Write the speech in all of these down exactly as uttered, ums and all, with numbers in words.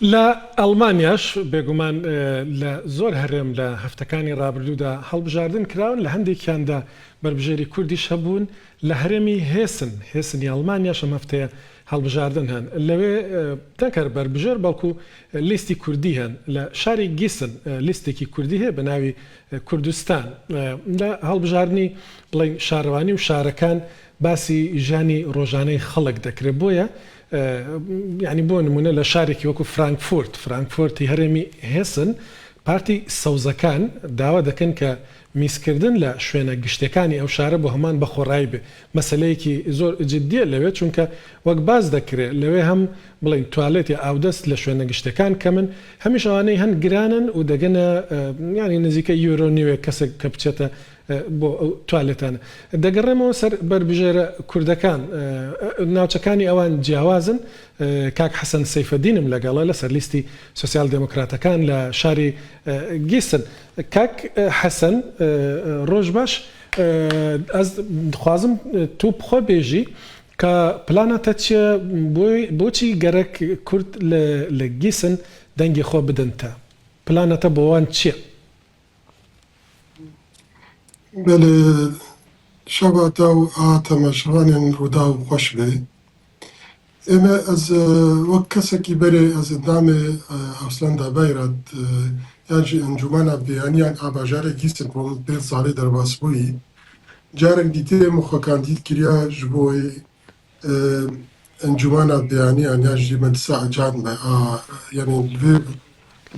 لە ئەڵمانیاش بێگومان، ئە، لە زۆر هەرێم لە هەفتەکانی ڕابردوودا هەڵبژاردن کراون، لە هەندێکیاندا بەربژێری کوردیش هەبوون، لە هەرێمی هێسن، هێسنی ئەڵمانیاش ئەم هەفتەیە هەڵبژاردن هەن. لەوێ، ئە، نەکەر بەربژێر، بەڵکو لیستی کوردی هەن. لە شاری گیسن، ئە، لیستێکی کوردی هەیە بە ناوی، ئە، کوردستان. ئە، لە هەڵبژاردنی، بڵێن، شارەوانی و شارەکان باسی ژیانی ڕۆژانەی خەڵک دەکرێت. بۆیە، ئە، یعنی بۆ نمونە لە شارێکی وەکو فرانکفورت، فرانکفورتی هەرێمی هێسن، پارتی سەوزەکان داوا دەکەن کە میزکردن لە شوێنە گشتیەکانی ئەو شارە بۆ هەمان بەخۆڕایی بێ. مەسەلەیەکی زۆر جددیە لەوێ، چونکە وەک باس دەکرێ لەوێ هەم، بڵێن، توالێت یا ئاودەست لە شوێنە گشتیەکان کەمن، هەمیش ئەوانەی هەن گرانن و دەگەنە، ئە، یعنی نزیکە یورۆ نیوێ کەسێک کە بچێتە، ئە، بۆ ئەو توالێتانە. دەگەڕێمەوە سەر بەربژێرە کوردەکان. ئە، ناوچەکانی ئەوان جیاوازن. ئە، کاک حەسەن سەیفەدینم لەگەڵە لەسەر لیستی سوسیال دێموکراتەکان لە شاری، ئە، گیسن. کاک، ئە، حەسەن، ئە، ئە، ڕۆژ باش. ئە، ئەز دخوازم، ئە، تو بخۆ بێژی کە پلانە تە چیە، بۆی، بۆچی گەرەک کورد لە، لە گیسن دەنگی خۆ بدن تە؟ پلانە تە بۆ وان چیە؟ Belê, şeva te û a temaşevanên Rûdaw xweş be. Ême ez, e, wek kesekî berê ez endamê, e, Ewslenda Beyrat, e, yan jî Encûmena Biyaniyan a bajarê Gîsir bûm, pênc salê derbas bûyî. Carek dîtirê min xwe kandîd kiriya ji bo wê, e, Encûmena Biyaniyan ya jî Medresa Ecan be. A, yanî li vê,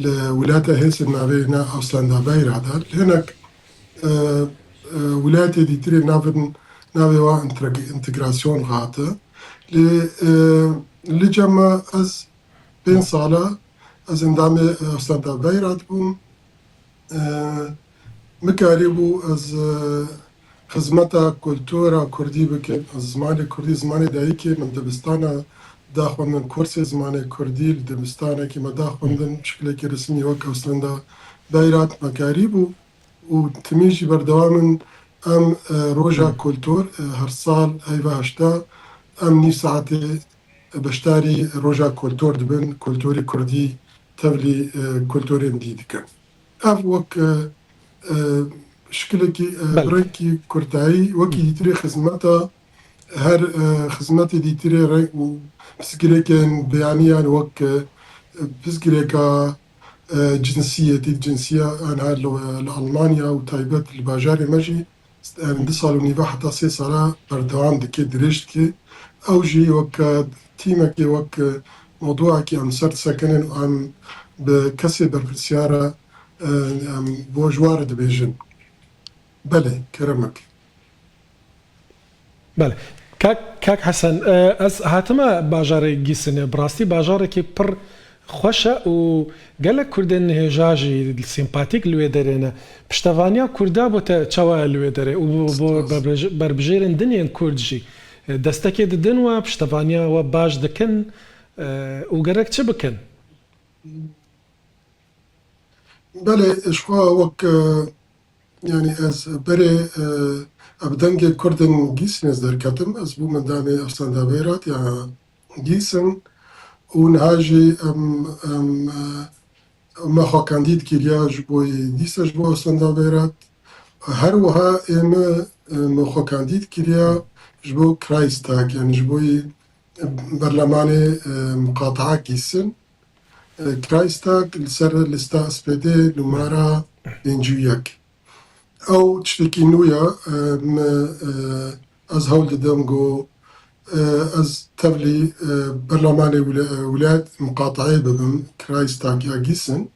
li wilata Hêsir navê ne Ewslenda Beyra de. Hinek, e, e, wilayetê dîtirê navin, navê wa întreg-, întegrasyon hate. Lê, e, li cem me ez pênc sala ez endamê, e, Ewslenda Beyrat bûm. E, min karîbû ez, e, xizmeta kultura kurdî bikim. Ez zimanê kurdî, zimanê dayikê min dibistana daxwendin, kursê zimanê kurdî li dibistanekî me daxwendin, şiklekî resmî wek Ewslenda Beyrat me karîbû û timî jî berdewam in. Em, e, roja kultur, e, her sal heyva heşta em nîv saetê beşdarî roja kultur dibin, kulturê kurdî tevlî, e, kulturên dî dikin. Ev wek, e, e, şikilekî, e, Belê. bi rengekî kurtayî, wekî dîtirê xizmeta her, e, xizmetê dîtirê reng û pirsgirêkên beyaniyan wek, e, pirsgirêka, e, cinsiyetî, cinsiya, an her li, li Almanya û taybet li bajarê me jî, yani du sal û nîve heta sê sala berdewam dike, dirêj dike. Ew jî wek tîmekê, wek mewduekî em ser disekinin û em bi kesê berpirsiyar re, e, em bo ji wan re dibêjin. Belê, keremek. Belê. Kak, Kak Hesen, e, ez hatime bajarê Gîsinê. Bi rastî bajarekî pir xweş e û gelek Kurdên hêja jî sîmpatîk li wê derê ne. Piştevaniya Kurda bo te çawa ye li wê derê û bo, bo Spas. berbij-, berbijêrên din yên Kurd jî, e, destekê didin we, piştevaniya we baş dikin, e, û gerek çi bikin? Belê, ji xwe wek, e, yanî ez berê, e, ev dengê Kurdên Gîsîn ez derketim. Ez bûm endamê Ewslenda Beyrat ya Gîsîn û niha jî em, em, e, me xwe kandîd kiriya ji bo dîsa ji bo Ewslenda Beyrat. Her wiha ê me, e, me xwe kandîd kiriya ji bo Kreistag, yanî ji bo berlemanê, e, miqataa Gîsîn. E, Kreistag li ser lista S P D numara pêncî û yek. Ew tiştekî nû ye, e, me, e, ez hewl didim ku, e, ez tevlî, e, berlemanê wile-, e, wilayet miqatayê bibim, Kreistag ya Gîsîn.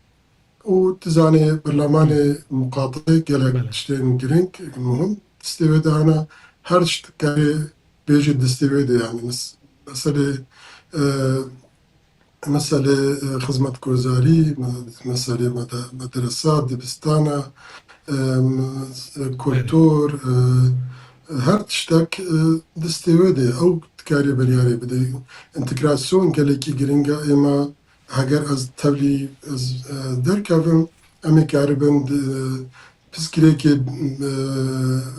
Û tu zanî berlemanê miqatayê gelek Belê. tiştên girîng, muhim destê wê de hene. Her tişt karê bêjî destê wê de, yanî mes-, meselê, e, meselê, e, xizmetgozarî, me-, meselê mede-, medresa, dibistana, e, me-, e, kultur, e, her tiştek, e, destê wê de ye. Ew dikarê biryarê bide. Întegrasyon gelekî girîng e. Êma heger ez tevlî ez, e, derkevim, em ê karibin di, pirsgirêkê, e,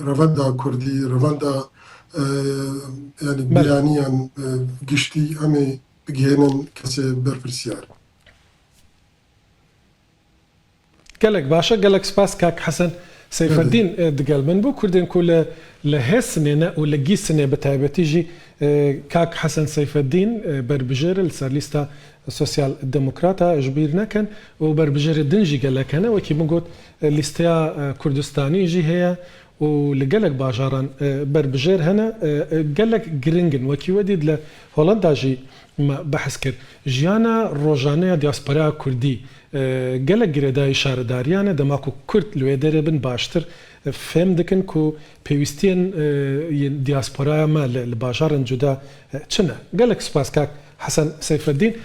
revenda kurdî, revenda, e, yanî Belê. biyaniyan, e, giştî em ê bigihênin kesê berpirsiyar. Gelek baş e, gelek spas kak Hesen Seyfeddîn, e, digel min bû. Kurdên ku li, li Hêsinê ne û li Gîsinê bi taybetî jî, e, kak Hesen Seyfeddîn, e, berbijêr e li ser lîsta Sosyal Demokrata, ji bîr nekin, û berbijêrê din jî gelek hene. Wekî min got, e, lîsteya, e, Kurdistanî jî heye û li gelek bajaran, e, berbijêr hene. E, e, gelek giring in. Wekî we dît li Holanda jî me behs kir. Jiyana rojane ya diasporaya Kurdî, e, gelek girêdayî şaredariyan e, dema ku Kurd li wê derê bin baştir, e, fêm dikin ku pêwîstiyên, e, yên diasporaya me li, li bajarên cuda, e, çi ne. Gelek spas kak Hesen Seyfeddîn.